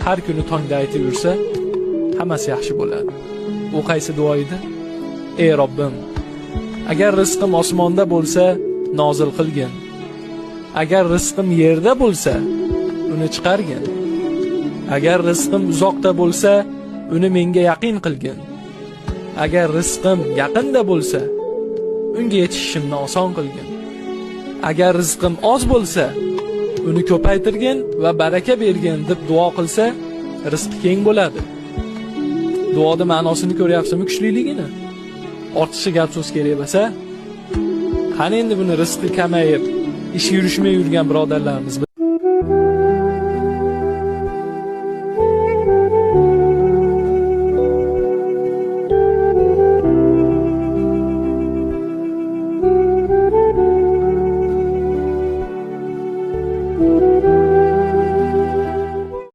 Har kuni tongda aytib yursa, hammasi yaxshi bo'ladi. U qaysi duo edi? Ey Robbim, agar rizqim osmonda bo'lsa, nozil qilgin. Agar rizqim yerda bo'lsa, uni chiqargin. Agar rizqim uzoqda bo'lsa, uni menga yaqin qilgin. Agar rizqim yaqinda bo'lsa, unga yetishishimni oson qilgin. Agar rizqim oz bo'lsa, uni ko'paytirgin va baraka bergin deb duo qilsa, rizqi keng bo'ladi. Duoda ma'nosini ko'ryapsizmi, kuchliligini? Ortiqcha gap so'z kerak bo'lsa, qani endi buni rizqi kamayib, ishi yurishmay yurgan birodarlarimiz.